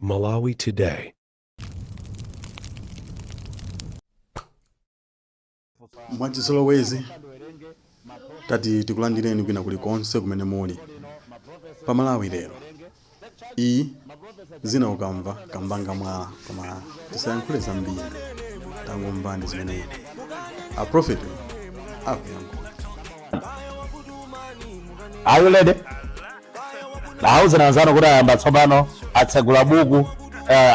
Malawi Today. Mwachizolowezi tati tikulandireni kwina kulikonse kumene muli pa Malawi Lero. Iyi zina ukamva kambanga mwala, koma tisayankhule zambiri, tangomvani zimene a prophet akuyankhula. Are you ready? Auzeni anzanu kuti ayamba tsopano, atsegula buku.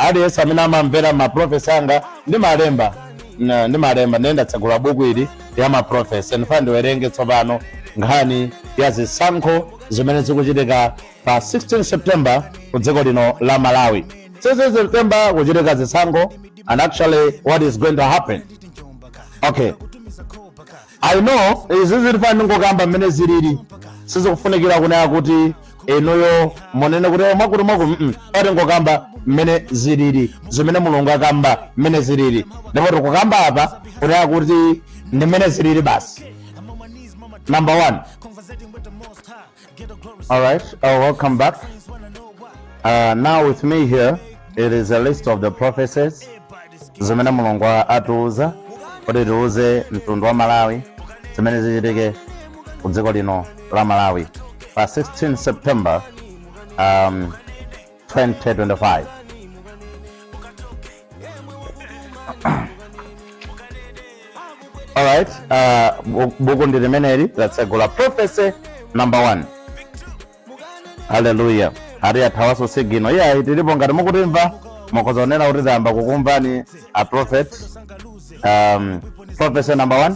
Aliyense amene amamvera ma prophecy anga ndimalemba. Ndimalemba ndiye ndatsegula buku ili ya ma prophecy. Ndifuna ndiwerenge tsopano nkhani ya zisankho zimene zikuchitika pa 16 September ku dziko lino la Malawi. 16 September kuchitika zisankho, and actually what is going to happen? Okay, I know izi zilifana ndingokamba mmene zilili, sizikufunikira kunena kuti inuyo munene kuti, "Oh, mwakuti mwaku." Oti ngokamba mmene zilili, zimene Mulungu akamba mmene zilili, ndipo tikukamba apa kunena kuti ndi mmene zilili basi. Number one. All right, welcome back. Now with me here, it is a list of the prophecies zimene Mulungu atiuza kuti tiuze mtundu wa Malawi zimene zichitike ku dziko lino la Malawi pa 16 September 2025. Alright, buku ndi limeneli latsegula prophecy number one. Haleluya. Ati yathawaso signal. Iyayi, tilipo. Ngati mukutimva, mukhoza kunena kuti tayamba kukumvani a prophet. Prophecy number one,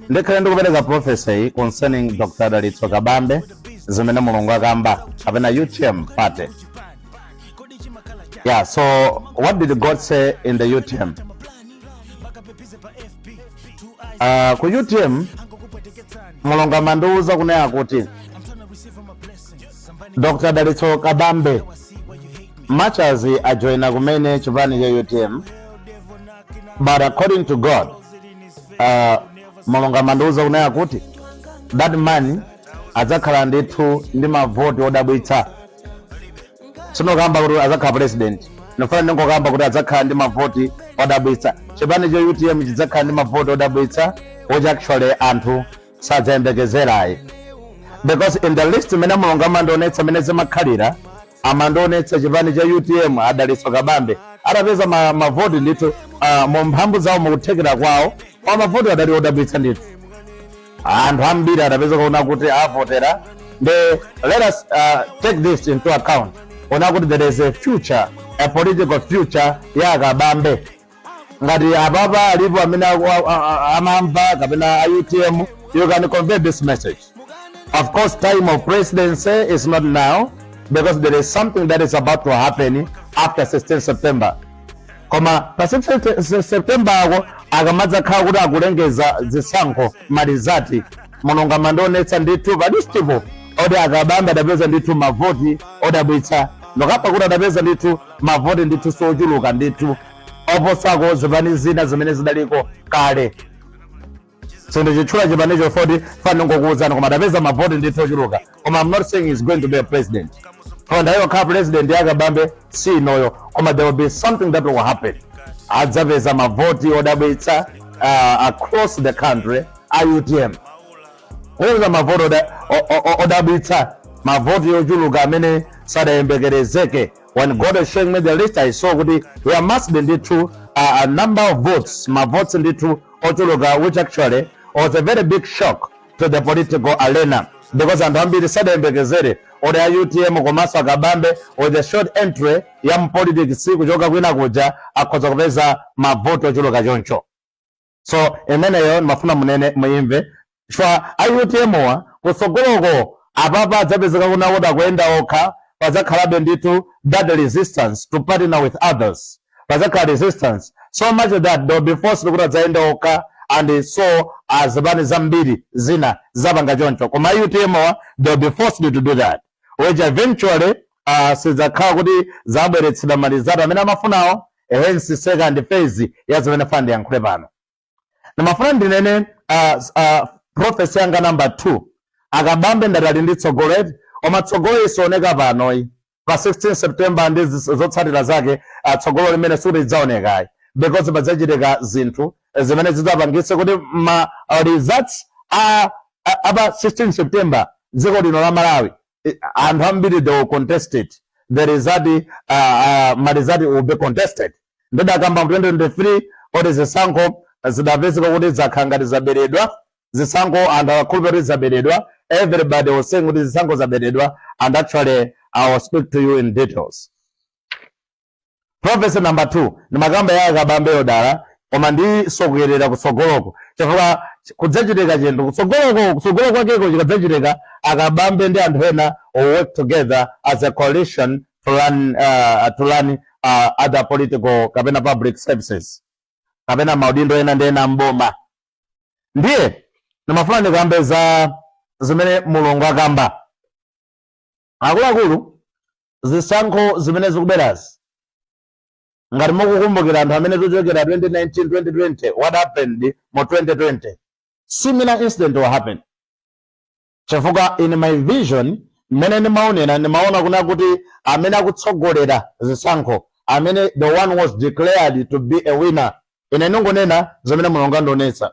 ndikhale ndikupereka prophecy concerning Dr. Dalitso Kabambe, zimene Mulungu akamba, kapena UTM party. Yeah, so what did God say in the UTM? Ku UTM Mulungu amandiuza kunena kuti Dr. Dalitso Kabambe, much as ajoina kumene chipani cha UTM, but according to God, Mulungu amandiuza kunena kuti that man adzakhala ndithu ndi mavoti odabwitsa. Sindikamba kuti adzakhala president, ndifuna ndingokamba kuti adzakhala ndi mavoti odabwitsa. Chipani cha UTM chidzakhala ndi mavoti odabwitsa, which actually anthu sadzayembekezerayi, because in the list imene Mulungu amandionetsa imene zimakhalira, amandionetsa chipani cha UTM, a Dalitso Kabambe atapeza mavoti ndithu mu mphamvu zawo, mukuthekera kwawo, kwa mavoti adali odabwitsa ndithu. Anthu ambiri adapeza kuona kuti avotera. Nde let us take this into account, ona kuti there is a future, a political future ya Akabambe. Ngati apapa alipo amene amamva kapena a UTM, you can convey this message. Of course, time of presidency is not now, because there is something that is about to happen after 16 September. Koma pa 16 September ako akamadzakhala kuti akulengeza zisankho, ma result, Mulungu amandionetsa ndithu pa listipo oti Akabambe adapeza ndithu mavoti odabwitsa. Ndikapa kuti adapeza ndithu mavoti ndithu sochuluka ndithu oposako zipani zina zimene zidaliko kale. Sindichitchula chipanicho foti fanongokuwuzani, koma adapeza mavoti ndithu ochuluka. Koma I'm not saying he's going to be a president. Koma ndayo khala president Akabambe si inoyo, koma there will be something that will happen. Adzapeza mavoti odabwitsa across the country a UTM, kupeza mavoti odabwitsa, mavoti ochuluka amene sadayembekerezeke. When God is showing me the list, I saw kuti there must be ndithu a number of votes, mavotes ndithu ochuluka, which actually was a very big shock to the political arena, because anthu ambiri sadayembekezere oti a UTM komanso Akabambe, with a short entry ya mpolitics kuchoka kwina kuja, akhoza kupeza mavoti ochuluka choncho. So imeneyo ndimafuna munene muimve, chifukwa a UTM wa kutsogoloko apapa adzapezeka kuna kuti akuyenda okha, padzakhalabe ndithu that resistance to partner with others. Padzakhala resistance so much that they will be forced kuti adzayenda okha, and so azipani zambiri zina zapanga choncho, koma UTM wa they will be forced to do that, which eventually sidzakhala kuti zabweretsedwa ma result amene amafunawo. Hence second phase ya zimene funa ndiyankhule pano. Ndimafuna ndinene prophecy yanga number 2. Akabambe ndati ali ndi tsogolo eti, koma tsogolo isioneka panoyi. Pa 16 September ndi zotsatira zake, tsogolo limene silidzaonekayi, because padzachitika zinthu zimene zidzapangitse kuti ma results apa 16 September, dziko lino la Malawi, anthu ambiri, they will contest it. The result, ma result will be contested. Ndidakamba mu 2023 kuti zisankho zidapezeka kuti zakhala ngati zaberedwa. Zisankho, anthu akakhulupirira kuti zaberedwa. Everybody was saying kuti zisankho zaberedwa, and actually I will speak to you in details. Prophecy number 2, ndimakamba ya Kabambe yodala, koma ndisokerera kutsogoloko chifukwa kudzachitika chinthu kutsogoloko. Kutsogolo kwakeko chikadzachitika, Akabambe ndi anthu ena will work together as a coalition to run other political kapena public services kapena maudindo ena ndi ena mboma. Ndiye ndimafuna ndikambe za zimene Mulungu akamba. Akuluakulu, zisankho zimene zikubwerazi, ngati mukukumbukira, anthu amene tochokera 2019, 2020, what happened mu 2020, similar incident will happen, chifukwa in my vision, mmene ndimaonera, ndimaona kuna kuti amene akutsogolera zisankho, amene the one was declared to be a winner, ine ndingonena zimene Mulungu andionetsa,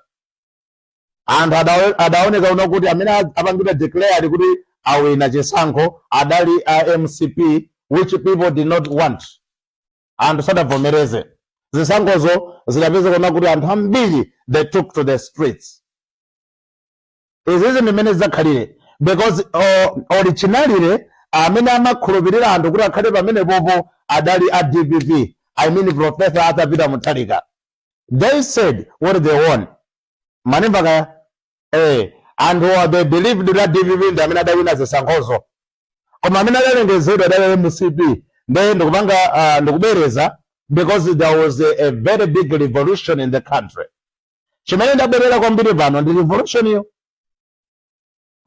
anthu adaoneka kuno kuti amene apangidwa declared kuti awina chisankho adali a MCP, which people did not want. Anthu sadavomereze zisankhozo. Zidapeza kuona kuti anthu ambiri, they took to the streets. Izizi ndimene zidzakhalire, because originally amene amakhulupirira anthu kuti akhale pamenepopo adali a DPP, I mean Professor Arthur Peter Mutharika. They said what they won. Manimva kaya? Anthu, they believed that DPP ndi amene adawina zisankhozo, koma amene adalengezedwa adali MCP. Nde ndikupanga, ndikubwereza, because there was a very big revolution in the country. Chimene ndabwerera kwambiri pano ndi revolution iyo,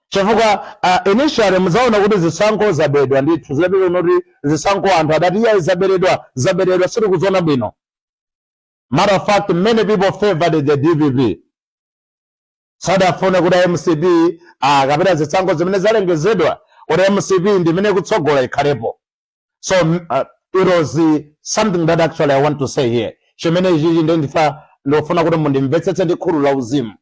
chifukwa initially muzaona kuti zisankho zabedwa ndithu. Zidapita kuti zisankho, anthu adati, "Iya, zaberedwa, zaberedwa, sitikuziona bwino." Matter of fact, many people favored the DPP, sadafune kuti MCP, kapena zisankho zimene zalengezedwa kuti MCP ndi imene kutsogola ikhalepo. So it was something that actually I want to say here. Chimene ichichi ndi ndifa ndofuna kuti mundimvetsetse ndi khutu la uzimu.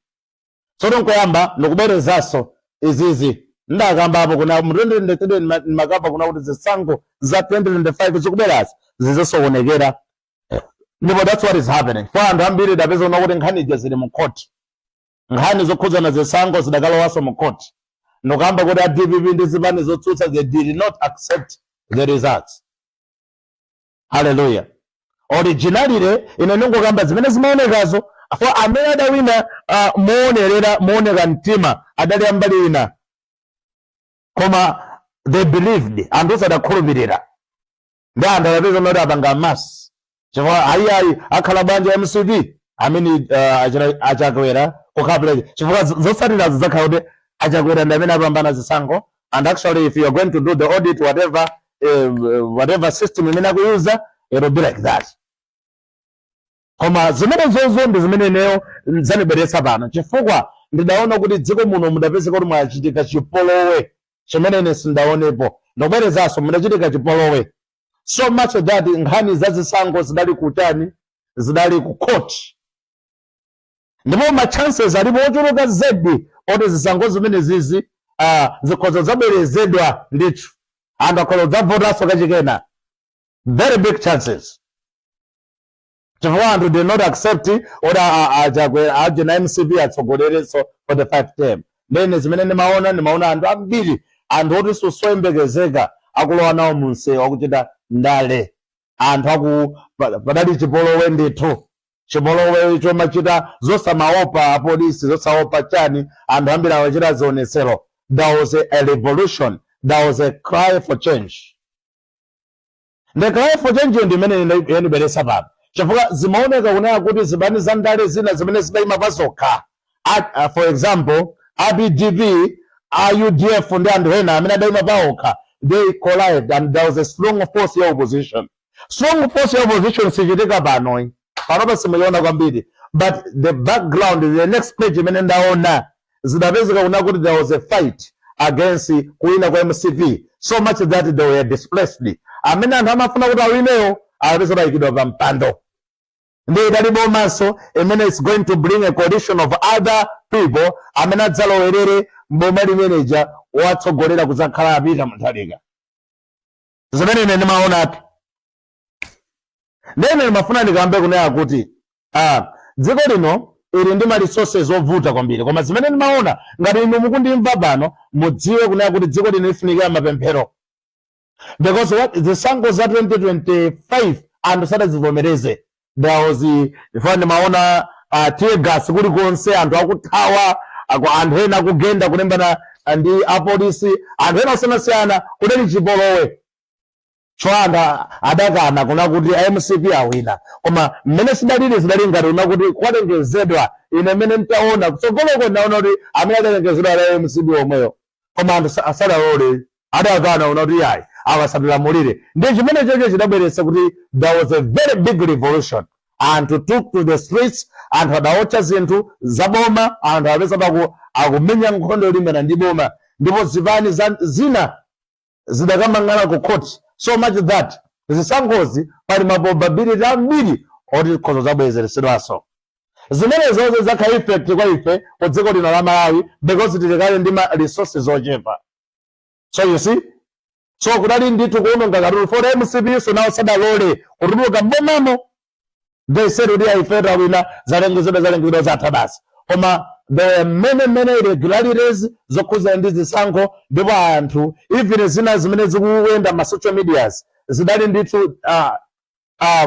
Tsono nkoyamba ndikubwerezanso izizi ndakambapo kuna mu 2023, ndimakamba kuna kuti zisankho za 2025 zikubwerazi zizasokonekera, ndipo that's what is happening. For anthu ambiri, dapeza kuna kuti nkhani ija zili mu court. Nkhani zokhudzana zisankho zidakalowanso mu court. Ndikuyamba kuti a DPP ndi zipani zotsutsa, they did not accept the results. Haleluya! Originally, ine ndingokamba zimene zimaonekazo, for amene adawina moonerera, mooneka mtima, adali ambali ina, koma they believed, anthu sadakhulupirira, ndi anthu adapeza kuti apanga mass, chifukwa ayiayi, akhala bwanji MCP amene Achakwera kukhala president? Chifukwa zotsatirazo zidzakhala kuti Achakwera ndi amene apambana zisankho. And actually, if you are going to do the audit, whatever system imene akuyuza, it will be like that. Koma zimene zozo ndi zimene ineyo zanibweretsa pano, chifukwa ndidaona kuti dziko muno mudapezeka kuti mwachitika chipolowe chimene ine sindaonepo. Ndikubwerezanso, mudachitika chipolowe so much that nkhani za zisankho zidali kutani? Zidali ku court. Ndipo ma chances alipo ochuluka zedi oti zisankho zimene zizi zikhoza zabwerezedwa ndithu, anthu akhoza kudzavotanso kachikena. Very big chances, chifukwa anthu did not accept oti Achakwera aje MCP atsogolerenso for the five term. Ndene zimene ndimaona, ndimaona anthu ambiri, anthu oti soyembekezeka, akulowa nawo munsewu, akuchita ndale. Anthu aku padali chipolowe ndithu, chipolowe chomachita zosamaopa apolisi, zosaopa chani. Anthu ambiri amachita zionetsero. There was a revolution, there was a cry for change. The cry for change ndi imene yanibweretsa pano, chifukwa zimaoneka kunena kuti zipani za ndale zina zimene zidayima pa zokha, for example a PDP, a UDF ndi anthu ena amene adayima paokha, they collided and there was a strong force ya opposition. Strong force ya opposition sichitika pano, panopa simuiona kwambiri, but the background, the next page imene ndaona, zidapezeka kuna kuti there was a fight against kuwina kwa MCP. So so much that they were displaced. Amene anthu amafuna kuti awineyo akapeza ayikidwa pa mpando. Ndi idali bomanso imene is going to bring a coalition of other people amene adzalowerere mboma limeneja, watsogolera kudzakhala a Peter Mutharika. Zimene ine ndimaonatu, ndene ndimafuna ndikambe kunena kuti dziko lino ili ndi ma resources ovuta kwambiri. Koma zimene ndimaona, ngati inu mukundimva pano, mudziwe kunena kuti dziko lino lifunikira mapemphero, because what zisankho za 2025 anthu sadazivomereze. There was, ifana ndimaona tear gas kulikonse, anthu akuthawa, anthu ena akugenda, kulembana ndi apolisi, anthu ena osiyanasiyana, kudali chipolowe. So anthu adakana kuna kuti MCP awina, koma mmene sidalili, zidali ngati kuna kuti kwalengezedwa. Ine mmene ntaona kutsogoloko, ndaona kuti amene adalengezedwa ali MCP omweyo, koma anthu asadalole, adakana una kuti yayi, awasatilamulire. Ndi chimene chocho chidabweretsa kuti there was a very big revolution. Anthu took to the streets, anthu adawotcha zinthu zaboma, anthu apeza akumenya nkhondo yolimbana ndi boma, ndipo zipani zina zidakamang'ana ku court, so much that zisankhozi pali ma probability ambiri oti khozo zabwezeresedwanso. Zimene zonse zakhala effect kwa ife ku dziko lino la Malawi, because tilikale ndi ma resources ochepa. So you see, so kudali ndithu kuononga katundu for MCP. So nawo sadalole kutuluka mbomamo. They said kuti ife tawina, zalengezedwa, zalengezedwa, zatha basi. Koma there were many, many irregularities zokhuzana ndi zisankho, ndipo anthu, even zina zimene zikuyenda ma social medias, zidali ndithu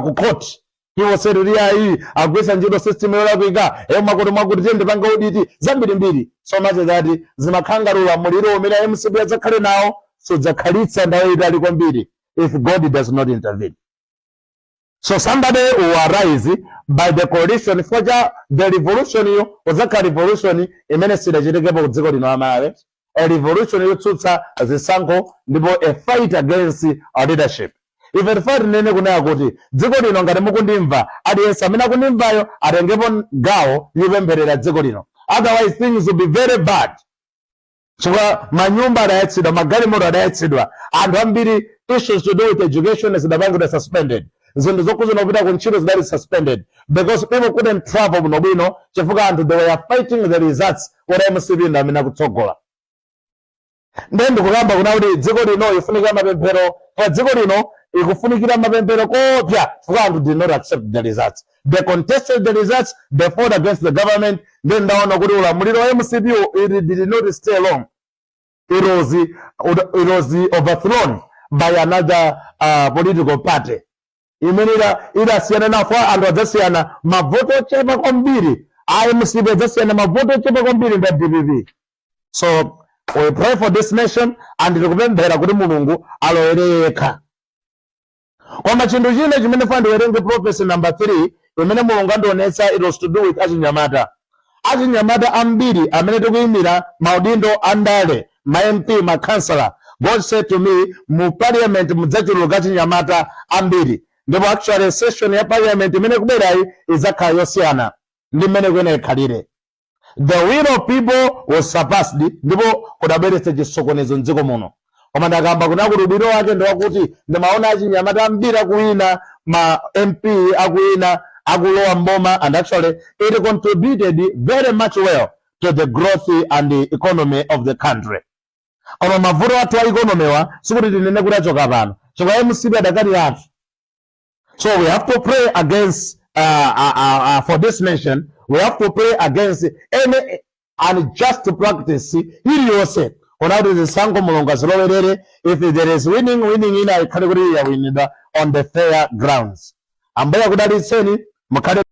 ku court. People said kuti ayi, agwisa ntchito system yolakwika, mwakuti mwakuti, tiye ndipange audit, zambirimbiri, so much that zimakhala ngati ulamuliro umene MCP adzakhale nawo sudzakhalitsa nthawi itali kwambiri if God does not intervene. So somebody will arise by the coalition for the revolution. Iyo udzakhala revolution imene sidachitikepo ku dziko lino la Malawi, a revolution yotsutsa zisankho ndipo a fight against our leadership. Ife tifuna tinene kunena kuti dziko lino, ngati mukundimva, aliyense amene akundimvayo atengepo gawo yopempherera dziko lino, otherwise things will be very bad, chifukwa manyumba adayatsidwa, magalimoto adayatsidwa, anthu ambiri, issues to do with education zidapangidwa suspended, zinthu zokhuzana kupita ku ntchito zidali suspended because people couldn't travel bwinobwino, chifukwa anthu, they were fighting the results kuti MCP ndi amene akutsogola. Ndiye ndikukamba kuna kuti dziko lino ifunikira mapemphero, pa dziko lino ikufunikira mapemphero kopya, chifukwa anthu did not accept the results. They contested the results, they fought against the government. Then ndaona kuti ulamuliro wa MCP, it did not stay long. It was overthrown by another political party imene idasiyana nawo. Anthu adzasiyana mavoto ochepa kwambiri, a MCP adzasiyana mavoto ochepa kwambiri ndi a DPP. So we pray for this nation and tikupemphera kuti Mulungu alowere yekha. Koma chinthu china chimene funa ndiwerenge, prophecy number 3 imene Mulungu andionetsa, it was to do with achinyamata. Achinyamata ambiri amene tikuyimira maudindo andale, ma MP, ma councillor, God said to me, mu parliament mudzachuluka achinyamata ambiri, ndipo actually session ya parliament imene kubwerayi idzakhala yosiyana ndi mmene kuyenera ikhalire. The will of people was surpassed, ndipo kudabweretsa chisokonezo mdziko muno. Koma ndakamba kuna kuti ubwino wake ndi wakuti ndimaona achinyamata ambiri akuwina ma MP, akuwina, akulowa mboma, and actually it contributed very much well to the growth and the economy of the country. Koma mavuto athu a economy wa, sikuti tinene kuti achoka pano, chifukwa MCP adakali athu. So we have to pray against for this nation. We have to pray against any unjust practice iliyonse, kona kuti zisankho Mulungu azilowerere. If there is winning, winning ina ikhale kuti yawinidwa on the fair grounds. Ambuye akudalitseni, mukhale.